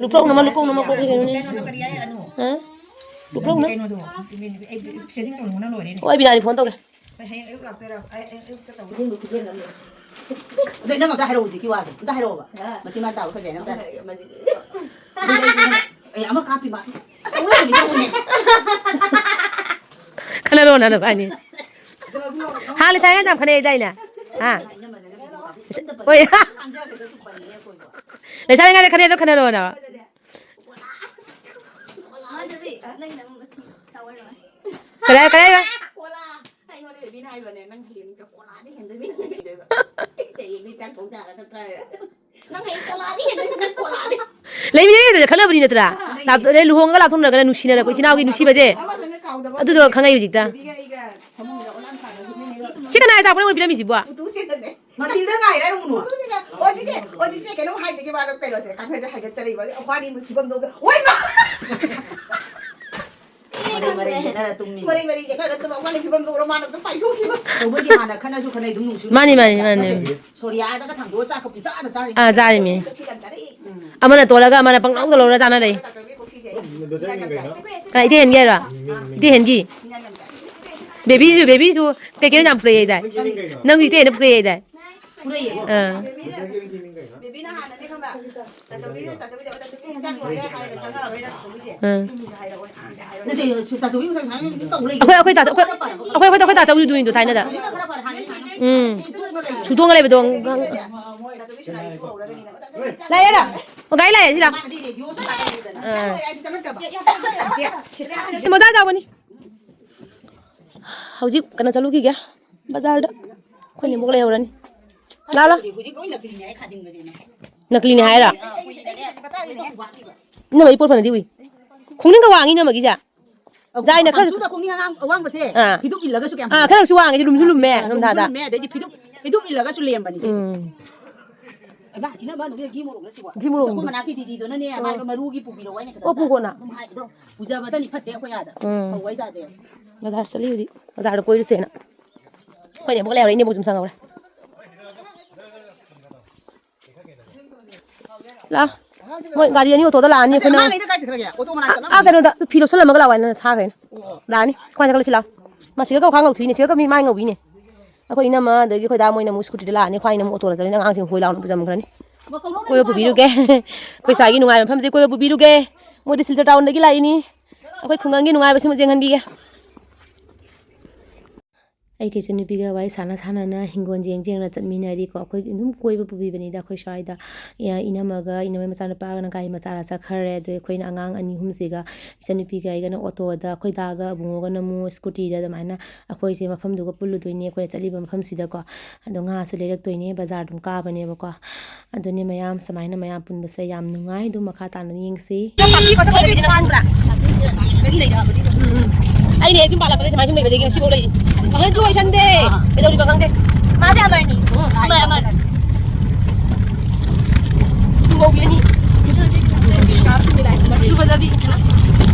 ꯂꯨꯞꯊꯣꯛꯅꯕ, ꯂꯨꯞꯊꯣꯛꯅꯕ ꯀꯣꯛꯁꯤ ꯀꯩꯅꯣꯅꯦ꯫ ꯀꯩꯅꯣꯗꯣ, ꯍꯥ? ꯂꯨꯞꯊꯣꯛꯅ? ꯀꯩꯅꯣꯗꯣ, ꯁꯦꯠꯇꯤꯡ ꯇꯧꯅꯕꯅ ꯂꯣꯏꯔꯦꯅꯦ꯫ ꯍꯣꯏ, ꯕꯤꯅꯥꯔꯤ ꯐꯣꯟ ꯇꯧꯒꯦ꯫ ꯍꯣꯏ, ꯍꯌꯦꯡ ꯑꯌꯨꯛ ꯂꯥꯛꯇꯣꯏꯔꯥ? ꯑꯩ, ꯑꯩ ꯑꯌꯨꯛꯇ ꯇꯧꯒꯦ꯫ ꯑꯗꯣ ꯅꯪ ꯑꯝꯇ ꯍꯥꯏꯔꯛꯑꯣ, ꯍꯧꯖꯤꯛꯀꯤ ꯋꯥꯗꯣ꯫ ꯑꯝꯇ ꯍꯥꯏꯔꯛꯑꯣꯕ꯫ ꯍꯥ? ꯃꯆꯤꯟ ꯃꯥꯟ ꯇꯥꯕ ꯐꯖꯩꯅ ꯑꯝꯇ꯫ ꯑꯃ ꯍꯥꯏꯔꯛꯑꯣ, ꯃꯗꯤ꯫ ꯑꯗꯨꯗꯤ ꯑꯩ, ꯑꯩ ꯑꯃ ꯀꯥꯞꯄꯤ ꯃꯥ꯫ ꯇꯧꯔꯛꯑꯣ, ꯍꯧꯖꯤꯛ ꯇꯧꯔꯛꯑꯣꯅꯦ꯫ ꯈꯟꯅ ꯅꯅ ꯀꯥꯏꯅꯤ꯫ ꯍꯥ, ꯂꯩꯁꯥꯏ ꯌꯥꯝ ꯈꯟꯅꯩ ꯍꯥꯏꯗꯥꯏꯅꯦ? ꯍꯥ? ꯍꯣꯏ꯫ ꯂꯩꯁꯥꯏ ꯉꯥꯏꯗ ꯈꯟꯅꯩꯗꯣ ꯈꯟꯅꯔꯣꯅ꯫ ꯀꯗꯥꯏ, ꯀꯗꯥꯏ? ꯑꯩꯉꯣꯟꯗ ꯕꯦꯕꯤꯅ ꯍꯥꯏꯕꯅꯦ, "ꯅꯪ ꯍꯌꯦꯡ ꯀꯣꯂꯥꯗꯤ ꯍꯦꯟꯗꯣꯏꯃꯤ, ꯅꯪ ꯍꯦꯟꯗꯣꯏꯕ꯫ ꯍꯌꯦꯡꯗꯤ ꯆꯥꯛ ꯊꯣꯡ ꯇꯥꯔ ꯅꯠꯇ꯭ꯔꯥ? ꯅꯪ ꯍꯌꯦꯡ ꯀꯣꯂꯥꯗꯤ ꯍꯦꯟꯗꯣꯏꯃꯤ, ꯅꯪ ꯀꯣꯂꯥꯗꯤ꯫" ꯂꯩꯃꯤꯟꯅꯩꯗꯅ ꯈꯪꯅꯕꯅꯤ ꯅꯠꯇ꯭ꯔꯥ? ꯂꯥꯞ-, ꯑꯗꯩ ꯂꯨꯍꯣꯡꯉꯒ ꯂꯥꯞꯊꯣꯛꯅꯔꯒꯅ ꯅꯨꯡꯁꯤꯅꯔꯛꯄ ꯏꯆꯤꯟ ꯏꯅꯥꯎꯒꯤ ꯅꯨꯡꯁꯤꯕꯁꯦ꯫ ꯑꯃꯗꯨꯅ ꯀꯥꯎꯗꯕ ꯑꯗꯨꯗꯣ ꯈꯪꯉꯛꯏ ꯍꯧꯖꯤꯛꯇ꯫ ꯕꯦꯕꯤꯒ ꯑꯩꯒ ꯐꯃꯨꯡꯗ ꯑꯣꯟꯂꯥꯏꯟ ꯁꯥꯟꯅꯕ ꯍꯤꯞꯅꯩꯅꯦꯕ꯫ ꯁꯤ ꯀꯅꯥ ꯑꯆꯥꯄꯣꯠ ꯑꯩꯉꯣꯟꯗ ꯄꯤꯔꯝꯃꯤꯁꯤꯕꯣ? ꯎꯇꯨꯁꯦ ꯅꯅꯦ꯫ ꯃꯊꯤꯗ ꯉꯥꯏꯔꯦ ꯅꯪ ꯎꯅꯨ꯫ ꯎꯇꯨꯁꯤꯅ, "ꯑꯣ ꯆꯤꯆꯦ, ꯑꯣ ꯆꯤꯆꯦ, ꯀꯩꯅꯣꯝ ꯍꯥꯏꯖꯒꯦ ꯃꯥꯅ ꯀꯩꯅꯣꯁꯦ, ꯀꯥꯡꯈꯜꯁꯦ ꯍꯥꯏꯒꯠꯆꯔꯛꯏꯕ꯫ ꯑꯩꯈꯣꯏꯅꯤ ꯐꯤꯕꯝꯗꯣ ꯑꯝꯇ, ꯑꯣꯏ ꯃꯥ!" ꯃꯔꯩ ꯃꯔꯩ ꯌꯦꯠꯅꯔ ꯇꯨꯝꯃꯤ꯫ ꯃꯔꯩ ꯃꯔꯩ ꯌꯦꯠꯅꯔ ꯇꯨꯝꯃ ꯋꯥꯅ ꯐꯤꯕꯝꯗꯣ ꯎꯔ ꯃꯥꯅ ꯑꯗꯨꯝ ꯄꯥꯏꯊꯣꯛꯈꯤꯕ꯫ ꯇꯧꯕꯩꯗꯤ ꯍꯥꯟꯅ ꯈꯠꯅꯁꯨ ꯈꯠꯅꯩ ꯑꯗꯨꯝ ꯅꯨꯡꯁꯨ ꯃꯥꯅꯤ, ꯃꯥꯅꯤ, ꯅꯨꯡꯁꯤꯅꯩ꯫ ꯃꯥꯅꯤ꯫ ꯅꯠꯇ꯭ꯔꯗꯤ ꯁꯣꯔꯤꯌꯥꯗꯒ ꯊꯥꯡꯗꯣꯛꯑ ꯆꯥꯛꯀ ꯄꯨꯡꯆꯥꯗ ꯆꯥꯔꯤ꯫ ꯑꯥ, ꯆꯥꯔꯤꯃꯤ꯫ ꯎꯝ꯫ ꯑꯃꯅ ꯇꯣꯜꯂꯒ ꯑꯃꯅ ꯄꯪꯂꯧꯗ ꯂꯧꯔ ꯆꯥꯅꯔꯦ꯫ ꯀꯅꯥ, ꯏꯇꯩ ꯍꯦꯟꯒꯤ ꯍꯥꯏꯔꯣ? ꯏꯇꯩ ꯍꯦꯟꯒꯤ? ꯕꯦꯕꯤꯁꯨ, ꯕꯦꯕꯤꯁꯨ ꯀꯩ ꯀꯩꯅꯣ ꯌꯥꯝ ꯄꯨꯔꯛꯑꯦ ꯍꯥꯏꯗꯥꯏ? ꯅꯪꯁꯨ ꯏꯇꯩ ꯍꯦꯟꯅ ꯄꯨꯔꯛꯑꯦ ꯍꯥꯏꯗꯥꯏ? ꯄꯨꯔꯛꯑꯦ꯫ ꯑꯥ꯫ ꯕꯦꯕꯤꯅ ꯍꯥꯟꯅꯅꯦ ꯈꯪꯕ꯭ꯔꯥ? ꯇꯥꯆꯧꯒꯤ, ꯇꯥꯆꯧꯒꯤꯗꯤ ꯑꯩꯈꯣꯏ ꯇꯥꯆꯧꯒꯤ ꯆꯥꯛ ꯂꯣꯏꯔꯦ ꯍꯥꯏꯔꯒ ꯆꯪꯉꯛꯑꯔꯣꯏ ꯅꯪ ꯇꯥꯆꯧꯒꯤꯁꯦ꯫ ꯎꯝ꯫ ꯅꯠꯇꯦ, ꯇꯥꯆꯧꯒꯤ ꯃꯊꯪ ꯁꯨꯃꯥꯏꯅ ꯑꯗꯨꯝ ꯇꯧ ꯂꯩ꯫ ꯑꯩꯈꯣꯏ, ꯑꯩꯈꯣꯏ ꯇꯥꯆꯧ-, ꯑꯩꯈꯣꯏ, ꯑꯩꯈꯣꯏ, ꯑꯩꯈꯣꯏ ꯇꯥꯆꯧꯒꯤꯗꯨꯅꯤꯗꯣ ꯊꯥꯏꯅꯗ꯫ ꯍꯧꯖꯤꯛꯅ ꯈꯔ ꯐꯔꯦ, ꯍꯥꯟꯅꯗꯤ ꯁꯨꯃꯥꯏꯅ ꯎꯝ꯫ ꯁꯨꯛꯇꯣꯛꯄ ꯂꯩꯇꯦ꯫ ꯁꯨꯛꯇꯣꯛꯑꯒ ꯂꯩꯕꯗꯣ꯫ ꯇꯥꯆꯧꯒꯤ ꯁꯨꯃꯥꯏꯅ ꯁꯨꯛꯍꯧꯔꯒꯅꯤꯅ꯫ ꯂꯥꯛꯑꯦꯔꯣ? ꯑꯣ, ꯒꯥꯔꯤ ꯂꯥꯛꯑꯦ, ꯁꯤ ꯂꯥꯛꯑꯣ꯫ ꯃꯥꯅ ꯁꯤ ꯔꯦꯗꯤꯑꯣ ꯁꯥꯟꯅꯕ ꯂꯩꯗꯅ꯫ ꯑꯥ꯫ ꯆꯪꯉꯛꯑꯔꯣꯏ ꯍꯥꯏꯁꯨ ꯆꯪꯉꯛꯇꯕ꯫ ꯁꯤ, ꯁꯤ, ꯁꯤ꯫ ꯃꯣꯖꯥ ꯆꯥꯎꯕꯅꯤ꯫ ꯍꯧꯖꯤꯛ ꯀꯩꯅꯣ ꯆꯠꯂꯨꯈꯤꯒꯦ, ꯕꯖꯥꯔꯗ꯫ ꯑꯩꯈꯣꯏ ꯅꯦꯝꯕꯣꯛ ꯂꯩꯍꯧꯔꯅꯤ꯫ ꯂꯥ, ꯂꯥ꯫ ꯍꯧꯖꯤꯛ ꯂꯣꯏ ꯅꯀꯂꯤꯅꯦ ꯍꯥꯏ ꯈꯥꯗꯤꯝꯒꯁꯦ꯫ ꯅꯀꯂꯤꯅꯦ ꯍꯥꯏꯔꯣ? ꯑꯥ, ꯀꯨꯏꯅꯅꯦ ꯍꯥꯏꯗꯤ ꯃꯇꯥꯡ ꯑꯃ ꯋꯥꯠꯂꯤꯕ꯫ ꯏꯅꯝꯃ, ꯑꯩ ꯄꯣꯠ ꯐꯅꯗꯤ ꯎꯏ꯫ ꯈꯣꯡꯅꯤꯡꯒ ꯋꯥꯡꯉꯤ ꯏꯅꯝꯃꯒꯤꯁꯦ꯫ ꯑꯧ, ꯖꯥꯏꯅ ꯈꯔ ꯄꯥꯡꯁꯨꯗ ꯈꯣꯡꯅꯤꯡ ꯑꯉꯥꯡ ꯑꯋꯥꯡꯕꯁꯦ ꯑꯥ꯫ ꯐꯤꯗꯨꯝ ꯏꯜꯂꯒꯁꯨ ꯀꯌꯥꯝ ꯑꯥ, ꯈꯔꯁꯨ ꯋꯥꯡꯉꯦ, ꯂꯨꯝꯁꯨ ꯂꯨꯝꯃꯦ, ꯑꯥ, ꯂꯨꯝꯁꯨ ꯅꯤꯡꯊꯝꯊꯥꯗ꯫ ꯂꯨꯝꯃꯦ, ꯑꯗꯩꯗꯤ ꯐꯤꯗꯨꯝ, ꯐꯤꯗꯨꯝ ꯏꯜꯂꯒꯁꯨ ꯂꯦꯝꯕꯅꯤ ꯁꯤꯁꯦ꯫ ꯎꯝ꯫ ꯏꯃꯥ, ꯏꯅꯝꯃ, ꯅꯣꯏꯒꯤ ꯘꯤ ꯃꯣꯔꯣꯛꯂ ꯁꯤꯕꯣ? ꯘꯤ ꯃꯣꯔꯣꯛ꯫ ꯑꯩꯈꯣꯏ ꯃꯅꯥꯛꯀꯤ ꯗꯤꯗꯤꯗꯨꯅꯅꯦ, ꯑꯥ꯫ ꯃꯥꯏꯕ ꯃꯔꯨꯒꯤ ꯄꯨꯕꯤꯔꯛꯑꯣ ꯍꯥꯏꯅ ꯑꯣ, ꯈꯤꯇꯪ ꯄꯨꯈꯣꯅ꯫ ꯑꯗꯨꯝ ꯍꯥꯏꯕꯗꯣ꯫ ꯄꯨꯖꯕꯗꯅꯤ ꯐꯠꯇꯦ ꯑꯩꯈꯣꯏ ꯑꯥꯗ꯫ ꯎꯝ꯫ ꯐꯧ ꯋꯥꯏ ꯆꯥꯗꯦ꯫ ꯕꯖꯥꯔ ꯆꯠꯂꯤ ꯍꯧꯖꯤꯛ꯫ ꯕꯖꯥꯔꯗ ꯀꯣꯏꯔꯨꯁꯦꯅ꯫ ꯑꯩꯈꯣꯏ ꯅꯦꯝꯕꯣꯛ ꯂꯩꯍꯧꯔꯦ, ꯏꯅꯦꯝꯕꯣꯛꯁꯨ ꯑꯗꯨꯝ ꯆꯪꯍꯧꯔꯦ꯫ ꯂꯥ꯫ ꯃꯣꯏ ꯒꯥꯔꯤ ꯑꯅꯤ ꯑꯣꯇꯣꯗ ꯂꯥꯛꯑꯅꯤ, ꯑꯗ ꯑꯩꯈꯣꯏꯅ ꯑꯉꯥꯡꯈꯩꯅ ꯀꯥꯏ ꯆꯠꯈ꯭ꯔꯒꯦ? ꯑꯣꯇꯣ ꯃꯅꯥꯛ ꯑꯥ, ꯆꯠꯂꯝꯃꯅꯤ꯫ ꯀꯩꯅꯣꯗ ꯐꯤ ꯂꯧꯁꯜꯂꯝꯃꯒ ꯂꯥꯛꯑꯣ ꯍꯥꯏꯅ ꯊꯥꯈ꯭ꯔꯦꯅꯦ꯫ ꯑꯣ꯫ ꯂꯥꯛꯑꯅꯤ꯫ ꯑꯩꯈꯣꯏ ꯆꯠꯂꯁꯤ ꯂꯥꯎ꯫ ꯃꯥ ꯁꯤꯒ ꯀꯧ ꯈꯥ ꯉꯧꯊꯣꯛꯏꯅꯦ꯫ ꯁꯤꯒ ꯃꯤ ꯃꯥꯏ ꯉꯧꯕꯤꯅꯦ꯫ ꯑꯩꯈꯣꯏ ꯏꯅꯝꯃ ꯑꯗꯒꯤ ꯑꯩꯈꯣꯏ ꯗꯥ ꯃꯣꯏꯅ ꯑꯃꯨꯛ ꯁ꯭ꯀꯨꯇꯤꯗ ꯂꯥꯛꯑꯅꯤ꯫ ꯑꯩꯈꯣꯏ ꯑꯅ ꯑꯃꯨꯛ ꯑꯣꯇꯣꯗ ꯆꯠꯂꯅꯤ꯫ ꯑꯉꯥꯡꯁꯤꯡ ꯍꯣꯏ ꯂꯥꯎꯅ ꯄꯨꯖꯟꯈ꯭ꯔꯅꯤ꯫ ꯀꯣꯏꯕ ꯄꯨꯕꯤꯔꯨꯒꯦ꯫ ꯑꯩꯈꯣꯏ ꯁ꯭ꯋꯥꯏꯒꯤ ꯅꯨꯡꯉꯥꯏꯕ ꯃꯐꯝꯁꯦ ꯀꯣꯏꯕ ꯄꯨꯕꯤꯔꯨꯒꯦ꯫ ꯃꯣꯏꯗꯤ ꯁꯤꯜꯆꯔ ꯇꯥꯎꯟꯗꯒꯤ ꯂꯥꯛꯏꯅꯤ꯫ ꯑꯩꯈꯣꯏ ꯈꯨꯡꯒꯪꯒꯤ ꯅꯨꯡꯉꯥꯏꯕꯁꯤꯃ ꯌꯦꯡꯍꯟꯕꯤꯒꯦ꯫ ꯑꯩꯒꯤ ꯏꯆꯟꯅꯨꯄꯤꯒ ꯋꯥꯔꯤ ꯁꯥꯟꯅ ꯁꯥꯟꯅꯅ ꯍꯤꯡꯒꯣꯜ ꯌꯦꯡ ꯌꯦꯡꯅ ꯆꯠꯃꯤꯟꯅꯔꯤꯀꯣ꯫ ꯑꯩꯈꯣꯏ ꯑꯗꯨꯝ ꯀꯣꯏꯕ ꯄꯨꯕꯤꯕꯅꯤꯗ ꯑꯩꯈꯣꯏ ꯁ꯭ꯋꯥꯏꯗ꯫ ꯏ-, ꯏꯅꯝꯃꯒ ꯏꯅꯝꯃꯩ ꯃꯆꯥꯅꯨꯄꯥꯒꯅ ꯒꯥꯔꯤ ꯃꯆꯥꯗ ꯆꯠꯈ꯭ꯔꯦ꯫ ꯑꯗꯣ ꯑꯩꯈꯣꯏꯅ ꯑꯉꯥꯡ ꯑꯅꯤ ꯑꯍꯨꯝꯁꯤꯒ, ꯏꯆꯟꯅꯨꯄꯤꯒ ꯑꯩꯒꯅ ꯑꯣꯇꯣꯗ, ꯑꯩꯈꯣꯏ ꯗꯥꯒ ꯑꯕꯨꯡꯉꯣꯒꯅ ꯑꯃꯨꯛ ꯁ꯭ꯀꯨꯇꯤꯗ ꯑꯗꯨꯃꯥꯏꯅ ꯑꯩꯈꯣꯏꯁꯦ ꯃꯐꯝꯗꯨꯒ ꯄꯨꯜꯂꯨꯗꯣꯏꯅꯦ ꯑꯩꯈꯣꯏꯅ ꯆꯠꯂꯤꯕ ꯃꯐꯝꯁꯤꯗꯀꯣ꯫ ꯑꯗꯣ ꯉꯥꯁꯨ ꯂꯩꯔꯛꯇꯣꯏꯅꯦ, ꯕꯖꯥꯔ ꯑꯗꯨꯝ ꯀꯥꯕꯅꯦꯕꯀꯣ꯫ ꯑꯗꯨꯅꯦ ꯃꯌꯥꯝ, ꯁꯨꯃꯥꯏꯅ ꯃꯌꯥꯝ ꯄꯨꯟꯕꯁꯦ ꯌꯥꯝ ꯅꯨꯡꯉꯥꯏ꯫ ꯑꯗꯨꯝ ꯃꯈꯥ ꯇꯥꯅ ꯌꯦꯡꯁꯤ꯫ ꯑꯩꯅ ꯍꯦꯛ ꯌꯨꯝ ꯄꯥꯜꯂꯛꯄꯗꯩ ꯁꯨꯃꯥꯏꯅ ꯁꯨꯝ ꯂꯩꯕꯗꯒꯤ ꯉꯁꯤꯐꯥꯎ ꯂꯩꯔꯤ꯫ ꯑꯍꯟꯁꯨ ꯑꯣꯏꯁꯟꯗꯦ꯫ ꯀꯩꯗꯧꯔꯤꯕ ꯈꯪꯗꯦ꯫ ꯃꯥꯁꯦ ꯑꯃꯔꯅꯤ꯫ ꯎꯝ, ꯑꯃꯔ, ꯑꯃꯔ꯫ ꯇꯨꯍꯧꯕꯤ ꯑꯅꯤ꯫ ꯃꯆꯨ ꯐꯖꯕꯤ꯫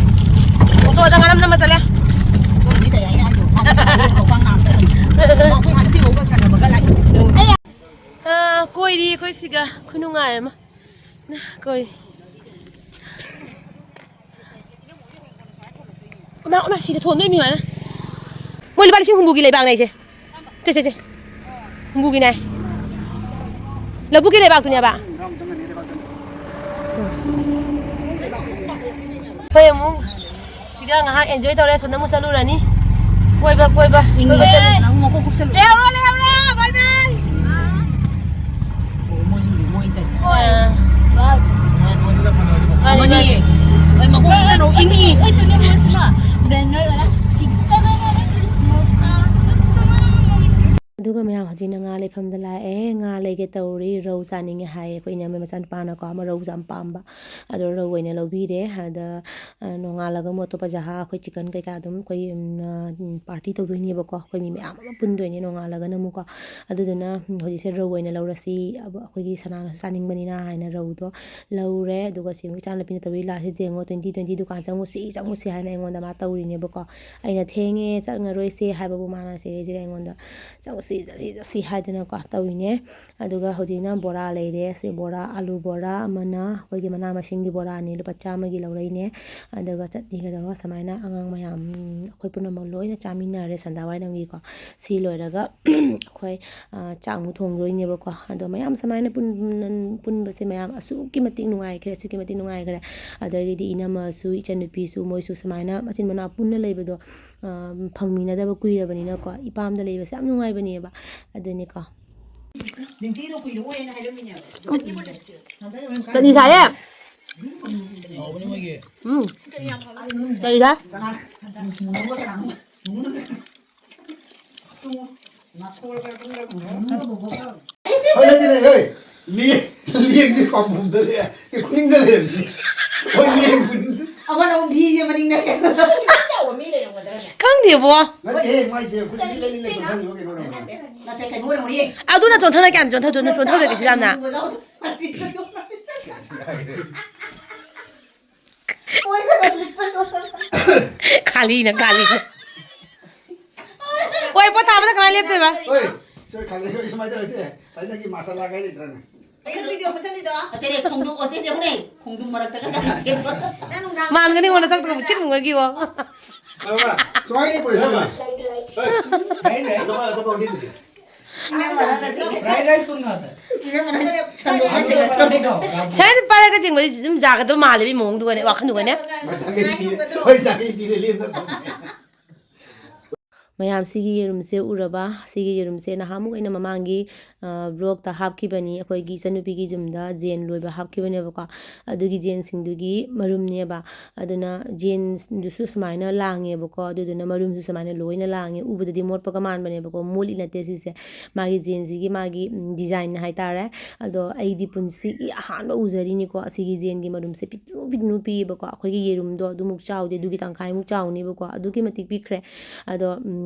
ꯑꯣꯇꯣꯗ ꯉꯔꯝ ꯅꯝꯃ ꯆꯠꯂꯦ꯫ ꯑꯩꯈꯣꯏ ꯍꯥꯟꯅ ꯁꯤ ꯍꯧꯒ ꯁꯥꯟꯅꯕꯒ ꯂꯥꯛꯏ꯫ ꯑꯥ, ꯀꯣꯏꯔꯤ ꯑꯩꯈꯣꯏ ꯁꯤꯒ ꯈꯨꯅꯨꯡꯉꯥꯏ ꯑꯃ꯫ ꯀꯣꯏ꯫ ꯑꯃ, ꯑꯃ ꯁꯤꯗ ꯊꯣꯟꯗꯣꯏ ꯃꯤ ꯃꯥꯅ꯫ ꯃꯣꯏ ꯂꯨꯄꯥ ꯂꯤꯁꯤꯡ ꯍꯨꯝꯐꯨꯒꯤ ꯂꯩꯕꯥꯛꯅꯦ ꯑꯩꯁꯦ꯫ ꯆꯦ, ꯆꯦ, ꯆꯦ꯫ ꯍꯨꯝꯐꯨꯒꯤꯅꯦ꯫ ꯂꯧꯕꯨꯛꯀꯤ ꯂꯩꯕꯥꯛꯇꯨꯅꯦꯕ꯫ ꯍꯣꯏ, ꯑꯃꯨꯛ ꯁꯤꯒ ꯉꯥꯏꯍꯥꯛ enjoy ꯇꯧꯔꯦ, ꯑꯁꯣꯝꯗ ꯑꯃꯨꯛ ꯆꯠꯂꯨꯔꯅꯤ꯫ ꯀꯣꯏꯕ, ꯀꯣꯏꯕ, ꯀꯣꯏꯕ ꯆꯠꯂꯨ꯫ ꯅꯪ ꯃꯈꯣꯡ ꯀꯨꯞꯁꯜꯂꯨ꯫ ꯂꯩꯍꯧꯔꯣ, ꯂꯩꯍꯧꯔꯣ, bye bye꯫ ꯑꯣ, ꯃꯣꯏꯁꯤꯡꯁꯦ ꯃꯣꯏ ꯇꯧꯔꯤ꯫ ꯍꯣꯏ꯫ ꯑꯥ꯫ ꯃꯥꯅꯤ, ꯃꯥꯅꯤ꯫ ꯃꯅꯤꯌꯦ꯫ ꯍꯣꯏ, ꯃꯈꯣꯡ ꯀꯨꯞꯁꯜꯂꯨ, ꯏꯪꯉꯤ꯫ ꯑꯩ ꯇꯨꯅꯦ ꯃꯣꯏꯁꯤꯃ banner Wallah six seven seven Christmas, six seven seven Christmas꯫ ꯑꯗꯨꯒ ꯃꯌꯥꯝ ꯍꯧꯖꯤꯛꯅ ꯉꯥ ꯂꯩꯐꯝꯗ ꯂꯥꯛꯑꯦ꯫ ꯉꯥ ꯂꯩꯒꯦ ꯇꯧꯔꯤ꯫ ꯔꯧ ꯆꯥꯅꯤꯡꯉꯦ ꯍꯥꯏꯌꯦ ꯑꯩꯈꯣꯏ ꯏꯅꯝꯃ ꯃꯆꯥꯅꯨꯄꯥꯅꯀꯣ꯫ ꯑꯃ ꯔꯧꯁꯦ ꯌꯥꯝ ꯄꯥꯝꯕ꯫ ꯑꯗꯣ ꯔꯧ ꯑꯣꯏꯅ ꯂꯧꯕꯤꯔꯦ꯫ ꯑꯗ, ꯑ, ꯅꯣꯡꯉꯥꯜꯂꯒ ꯑꯃꯨꯛ ꯑꯇꯣꯞꯄ ꯖꯍꯥ ꯑꯩꯈꯣꯏ chicken ꯀꯩꯀꯥ ꯑꯗꯨꯝ ꯑꯩꯈꯣꯏ, ꯎꯝ, ꯑ, ꯎꯝ, party ꯇꯧꯗꯣꯏꯅꯦꯕꯀꯣ꯫ ꯑꯩꯈꯣꯏ ꯃꯤ ꯃꯌꯥꯝ ꯑꯃ ꯄꯨꯟꯗꯣꯏꯅꯦ ꯅꯣꯡꯉꯥꯜꯂꯒꯅ ꯑꯃꯨꯛꯀꯣ꯫ ꯑꯗꯨꯗꯨꯅ, ꯎꯝ, ꯍꯧꯖꯤꯛꯁꯦ ꯔꯧ ꯑꯣꯏꯅ ꯂꯧꯔꯁꯤ꯫ ꯑꯕ-, ꯑꯩꯈꯣꯏꯒꯤ ꯁꯅꯥꯅꯁꯨ ꯆꯥꯅꯤꯡꯕꯅꯤꯅ ꯍꯥꯏꯅ ꯔꯧꯗꯣ ꯂꯧꯔꯦ꯫ ꯑꯗꯨꯒ ꯁꯤ ꯑꯃꯨꯛ ꯏꯆꯥꯅꯨꯄꯤꯅ ꯇꯧꯔꯤ ꯂꯥꯁꯁꯤ ꯌꯦꯡꯉꯣ, twenty twenty ꯗꯨꯀꯥꯟ ꯆꯪꯉꯨꯁꯤ, ꯆꯪꯉꯨꯁꯤ ꯍꯥꯏꯅ ꯑꯩꯉꯣꯟꯗ ꯃꯥ ꯇꯧꯔꯤꯅꯦꯕꯀꯣ꯫ ꯑꯩꯅ ꯊꯦꯡꯉꯦ, ꯆꯪꯉꯔꯣꯏꯁꯦ ꯍꯥꯏꯕꯕꯨ ꯃꯥꯅ ꯁꯤꯗꯩꯁꯤꯗ ꯑꯩꯉꯣꯟꯗ ꯆꯪꯉꯨꯁꯤ, ꯆꯠꯁꯤ ꯆꯠꯁꯤ ꯍꯥꯏꯗꯅꯀꯣ ꯇꯧꯔꯤꯅꯦ꯫ ꯑꯗꯨꯒ ꯍꯧꯖꯤꯛꯅ ꯕꯣꯔꯥ ꯂꯩꯔꯦ꯫ ꯁꯤ ꯕꯣꯔꯥ, ꯑꯂꯨ ꯕꯣꯔꯥ ꯑꯃꯅ ꯑꯩꯈꯣꯏꯒꯤ ꯃꯅꯥ ꯃꯁꯤꯡꯒꯤ ꯕꯣꯔꯥꯅꯤ, ꯂꯨꯄꯥ ꯆꯥꯝꯃꯒꯤ ꯂꯧꯔꯛꯏꯅꯦ꯫ ꯑꯗꯨꯒ ꯆꯠꯅꯤꯒ ꯇꯧꯔꯒ ꯁꯨꯃꯥꯏꯅ ꯑꯉꯥꯡ ꯃꯌꯥꯝ, ꯑꯩꯈꯣꯏ ꯄꯨꯝꯅꯃꯛ ꯂꯣꯏꯅ ꯆꯥꯃꯤꯟꯅꯔꯦ ꯁꯟꯗꯥꯋꯥꯏꯔꯝꯒꯤꯀꯣ꯫ ꯁꯤ ꯂꯣꯏꯔꯒ ꯑꯩꯈꯣꯏ, ꯑ, ꯆꯥꯛ ꯑꯃꯨꯛ ꯊꯣꯡꯗꯣꯏꯅꯦꯕꯀꯣ꯫ ꯑꯗꯣ ꯃꯌꯥꯝ ꯁꯨꯃꯥꯏꯅ ꯄꯨꯟ-, ꯄꯨꯟꯕꯁꯦ ꯃꯌꯥꯝ ꯑꯁꯨꯛꯀꯤ ꯃꯇꯤꯛ ꯅꯨꯡꯉꯥꯏꯈ꯭ꯔꯦ, ꯑꯁꯨꯛꯀꯤ ꯃꯇꯤꯛ ꯅꯨꯡꯉꯥꯏꯈ꯭ꯔꯦ꯫ ꯑꯗꯒꯤꯗꯤ ꯏꯅꯝꯃꯁꯨ, ꯏꯆꯟꯅꯨꯄꯤꯁꯨ, ꯃꯣꯏꯁꯨ ꯁꯨꯃꯥꯏꯅ ꯃꯆꯤꯟ ꯃꯅꯥꯎ ꯄꯨꯟꯅ ꯂꯩꯕꯗꯣ, ꯑ, ꯐꯪꯃꯤꯟꯅꯗꯕ ꯀꯨꯏꯔꯕꯅꯤꯅꯀꯣ, ꯏꯄꯥꯝꯗ ꯂꯩꯕꯁꯦ ꯌꯥꯝ ꯅꯨꯡꯉꯥꯏꯕꯅꯦꯕ꯫ ꯑꯗꯨꯅꯤꯀꯣ꯫ ꯀꯔꯤ ꯁꯥꯔꯦ? ꯎꯝ꯫ ꯀꯔꯤꯒ? ꯍꯣꯏ, ꯅꯠꯇꯦꯅꯦ, ꯍꯣꯏ꯫ ꯂꯦꯡ-, ꯂꯦꯡꯁꯦ ꯄꯥꯝꯕꯣꯝꯗ ꯂꯩ-, ꯑꯦ, ꯈꯨꯅꯤꯡꯗ ꯂꯩꯔꯝꯃꯤ꯫ ꯍꯣꯏ, ꯂꯦꯡ-, ꯑꯃꯅ ꯑꯃꯨꯛ ꯚꯤꯁꯦ ꯃꯅꯤꯡꯗ ꯀꯩꯅꯣ ꯇꯧ-, ꯁꯨꯃꯥꯏꯅ ꯇꯧꯕ ꯃꯤ ꯂꯩꯔꯝꯒꯗ꯭ꯔꯅꯦ? ꯈꯪꯗꯦꯕꯣ꯫ ꯅꯠꯇꯦꯍꯦ, ꯃꯥꯏꯁꯦ ꯈꯨꯠꯁꯦ ꯂꯩ ꯂꯩ ꯆꯣꯟꯊꯈꯤꯕ ꯀꯩꯅꯣ ꯑꯣꯏꯔꯝꯒꯅꯤ꯫ ꯅꯠꯇꯦ, ꯀꯩꯅꯣ ꯑꯣꯏꯔꯝꯒꯅꯤ꯫ ꯑꯗꯨꯅ ꯆꯣꯟꯊꯅ ꯀꯌꯥꯝ ꯆꯣꯟꯊꯗꯣꯏꯅꯣ? ꯆꯣꯟꯊꯔꯣꯏ ꯀꯩꯁꯨ ꯌꯥꯝꯅ꯫ ꯈꯥꯂꯤꯅ ꯈꯥꯂꯤ꯫ ꯍꯣꯏ, ꯄꯣꯠ ꯊꯥꯕꯗ ꯀꯃꯥꯏꯅ ꯂꯦꯞꯇꯣꯏꯕ? ꯍꯣꯏ, ꯁꯣꯏ ꯈꯥꯂꯤ, ꯍꯣꯏ, ꯁꯨꯃꯥꯏꯅ ꯇꯧꯔꯁꯦ꯫ ꯊꯥꯏꯅꯒꯤ ꯃꯥꯁꯥ ꯂꯥꯛ ꯍꯥꯏ ꯂꯩꯇ꯭ꯔꯅꯦ? ꯀꯩꯅꯣ ꯚꯤꯗꯤꯑꯣ ꯃꯨꯠꯊꯠꯂꯤꯗꯣ? ꯅꯠꯇꯦꯅꯦ, ꯈꯣꯡꯗꯣꯝ, ꯑꯣ, ꯆꯦ, ꯆꯦ, ꯍꯣꯏꯅꯦ, ꯈꯣꯡꯗꯣꯝ ꯃꯔꯛꯇꯒ ꯆꯪꯉꯛꯑꯦ꯫ ꯅꯪ ꯅꯨꯡꯗꯥꯡ ꯃꯥꯟꯒꯅꯤ, ꯉꯣꯟꯗ ꯁꯛꯇꯨꯒ ꯃꯨꯠꯁꯤꯟ ꯃꯨꯠꯈꯤꯕꯣ꯫ ꯑꯗꯨꯒ ꯁꯨꯃꯥꯏꯅ ꯂꯦꯞꯄꯨꯔꯦ, ꯁꯝꯅ꯫ ꯍꯣꯏ꯫ ꯍꯣꯏ, ꯍꯣꯏ, ꯑꯗꯨꯒ ꯑꯇꯣꯞꯄ ꯋꯥꯔꯤ ꯁꯤꯗꯤ꯫ ꯏꯅꯝꯃꯅ ꯅꯠꯇꯦ꯫ ꯐ꯭ꯔꯥꯏ ꯔꯥꯏꯁ ꯀꯣꯟ ꯈꯥꯗ? ꯏꯅꯝꯃꯅ ꯁꯟꯗꯣꯛꯑ ꯆꯤꯡꯉꯛꯇ꯭ꯔꯣ? ꯁꯥꯏꯅ ꯄꯥꯏꯔꯒ ꯆꯤꯡꯕꯗꯤ ꯑꯗꯨꯝ ꯌꯥꯒꯗꯕ ꯃꯥꯜꯂꯦꯕ, ꯃꯑꯣꯡꯗꯨꯒꯅꯦ, ꯋꯥꯈꯜꯗꯨꯒꯅꯦ꯫ ꯃꯊꯪꯒꯤ ꯄꯤꯔꯦ꯫ ꯍꯣꯏ, ꯆꯥꯛꯀꯤ ꯄꯤꯔꯦ, ꯂꯦꯝꯅ ꯐꯝꯃꯦ꯫ ꯃꯌꯥꯝ, ꯁꯤꯒꯤ ꯌꯦꯔꯨꯝꯁꯦ ꯎꯔꯕ? ꯁꯤꯒꯤ ꯌꯦꯔꯨꯝꯁꯦ ꯅꯍꯥꯟꯃꯨꯛ ꯑꯩꯅ ꯃꯃꯥꯡꯒꯤ, ꯑ, vlogꯇ ꯍꯥꯞꯈꯤꯕꯅꯤ꯫ ꯑꯩꯈꯣꯏꯒꯤ ꯏꯆꯟꯅꯨꯄꯤꯒꯤ ꯌꯨꯝꯗ ꯖꯦꯟ ꯂꯣꯏꯕ ꯍꯥꯞꯈꯤꯕꯅꯦꯕꯀꯣ꯫ ꯑꯗꯨꯒꯤ ꯖꯦꯟꯁꯤꯡꯗꯨꯒꯤ ꯃꯔꯨꯝꯅꯦꯕ꯫ ꯑꯗꯨꯅ ꯖꯦꯟꯗꯨꯁꯨ ꯁꯨꯃꯥꯏꯅ ꯂꯥꯡꯉꯦꯕꯀꯣ꯫ ꯑꯗꯨꯗꯨꯅ ꯃꯔꯨꯝꯁꯨ ꯁꯨꯃꯥꯏꯅ ꯂꯣꯏꯅ ꯂꯥꯡꯉꯦ꯫ ꯎꯕꯗꯗꯤ ꯃꯣꯠꯄꯒ ꯃꯥꯟꯕꯅꯦꯕꯀꯣ꯫ ꯃꯣꯠꯂꯤ ꯅꯠꯇꯦ ꯁꯤꯁꯦ꯫ ꯃꯥꯒꯤ ꯖꯦꯟꯁꯤꯒꯤ ꯃꯥꯒꯤ, ꯎꯝ, design ꯍꯥꯏꯇꯥꯔꯦ꯫ ꯑꯗꯣ ꯑꯩꯗꯤ ꯄꯨꯟꯁꯤꯒꯤ ꯑꯍꯥꯟꯕ ꯎꯖꯔꯤꯅꯤꯀꯣ꯫ ꯑꯁꯤꯒꯤ ꯖꯦꯟꯒꯤ ꯃꯔꯨꯝꯁꯦ ꯄꯤꯛꯇ꯭ꯔꯨ ꯄꯤꯛꯇ꯭ꯔꯨ ꯄꯤꯌꯦꯕꯀꯣ꯫ ꯑꯩꯈꯣꯏꯒꯤ ꯌꯦꯔꯨꯝꯗꯣ ꯑꯗꯨꯃꯨꯛ ꯆꯥꯎꯗꯦ, ꯑꯗꯨꯒꯤ ꯇꯪꯈꯥꯏꯃꯨꯛ ꯆꯥꯎꯅꯦꯕꯀꯣ꯫ ꯑꯗꯨꯛꯀꯤ ꯃꯇꯤꯛ ꯄꯤꯛꯈ꯭ꯔꯦ꯫ ꯑꯗꯣ, ꯎꯝ,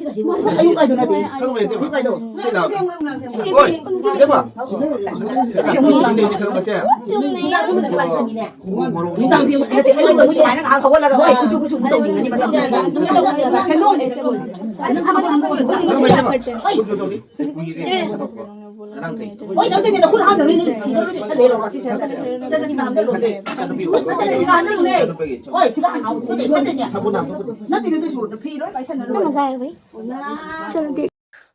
ꯁꯤ ꯀꯁꯤ ꯑꯌꯨꯛ ꯀꯥꯏꯗꯣ ꯅꯠꯇꯦ꯫ ꯈꯪꯕ ꯅꯠꯇꯦꯕ? ꯑꯌꯨꯛ ꯀꯥꯏꯗꯣ꯫ ꯁꯤ ꯂꯥꯛꯑꯣ꯫ ꯍꯣꯏ, ꯏꯕꯦꯝꯃ꯫ ꯁꯤ ꯂꯥꯛꯑꯣ꯫ ꯅꯨꯡꯗꯥꯡ ꯐꯤ ꯑꯃ ꯅꯠꯇꯦ, ꯑꯩ ꯃꯆꯨ ꯃꯆꯨ ꯍꯥꯏꯅ ꯉꯥꯏꯍꯥꯛ ꯍꯧꯒꯠꯂꯒ, ꯍꯣꯏ, ꯀꯨꯆꯨ ꯀꯨꯆꯨ ꯃꯨꯗꯧꯅꯤꯅꯅꯦ꯫ ꯃꯇꯧꯅꯤꯅꯦ꯫ ꯅꯨꯡꯗꯥꯡ ꯐꯤ ꯑꯃ ꯅꯠꯇꯦ, ꯑꯩ ꯃꯆꯨ ꯃꯆꯨ ꯍꯥꯏꯅ ꯉꯥꯏꯍꯥꯛ ꯍꯧꯒꯠꯂꯒ, ꯍꯣꯏ, ꯀꯨꯆꯨ ꯀꯨꯆꯨ ꯃꯨꯗꯧꯅꯤꯅꯅꯦ ꯃꯇꯧꯅꯤꯅꯦ꯫ ꯍꯦꯟꯗꯣꯛꯑꯣ꯫ ꯈꯪꯕ ꯅꯠꯇꯦꯕ? ꯀꯨꯆꯨ ꯇꯧꯅꯤ꯫ ꯀꯨꯏꯔꯦ꯫ ꯍꯣꯏ, ꯅꯠꯇꯦꯅꯦ, ꯅꯈꯨꯠ ꯍꯥꯝꯗꯕꯅꯤ, ꯅꯣꯏ ꯐꯤꯗꯣ ꯂꯣꯏ ꯆꯦꯛꯁꯜꯂꯦ, ꯂꯧꯔꯣ, ꯁꯤ, ꯁꯦ, ꯁꯦ꯫ ꯁꯦ, ꯁꯦ, ꯁꯤꯒ ꯍꯥꯝꯖꯜꯂꯨ꯫ ꯅꯠꯇꯦ, ꯁꯤꯒ ꯍꯥꯝꯖꯜꯂꯨꯅꯦ꯫ ꯍꯣꯏ, ꯁꯤꯒ ꯍꯥꯝꯃꯣ꯫ ꯅꯠꯇꯦ, ꯅꯠꯇꯦꯅꯦ꯫ ꯅꯠꯇꯦꯅꯦ, ꯑꯗꯨꯏꯁꯨ ꯐꯤ ꯂꯣꯏ ꯄꯥꯏꯁꯟꯅꯔꯨ꯫ ꯅꯪ ꯃꯖꯥ ꯍꯥꯏꯕ? ꯆꯠꯂꯗꯤ꯫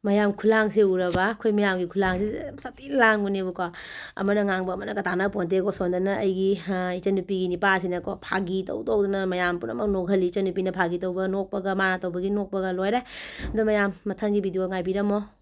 ꯃꯌꯥꯝ ꯈꯨꯂꯥꯡꯁꯦ ꯎꯔꯕ? ꯑꯩꯈꯣꯏ ꯃꯌꯥꯝꯒꯤ ꯈꯨꯂꯥꯡꯁꯦ ꯌꯥꯝ ꯁꯥꯊꯤ ꯂꯥꯡꯕꯅꯦꯕꯀꯣ꯫ ꯑꯃꯅ ꯉꯥꯡꯕ ꯑꯃꯅꯒ ꯇꯥꯟꯅ ꯄꯣꯟꯇꯦꯀꯣ꯫ ꯁꯣꯝꯗꯅ ꯑꯩꯒꯤ, ꯑ, ꯏꯆꯟꯅꯨꯄꯤꯒꯤ ꯅꯤꯄꯥꯁꯤꯅꯀꯣ, ꯐꯥꯒꯤ ꯇꯧ ꯇꯧꯗꯅ ꯃꯌꯥꯝ ꯄꯨꯝꯅꯃꯛ ꯅꯣꯛꯍꯜꯂꯤ꯫ ꯏꯆꯟꯅꯨꯄꯤꯅ ꯐꯥꯒꯤ ꯇꯧꯕ ꯅꯣꯛꯄꯒ, ꯃꯥꯅ ꯇꯧꯕꯒꯤ ꯅꯣꯛꯄꯒ ꯂꯣꯏꯔꯦ꯫ ꯑꯗꯣ ꯃꯌꯥꯝ ꯃꯊꯪꯒꯤ video ꯉꯥꯏꯕꯤꯔꯝꯃꯣ꯫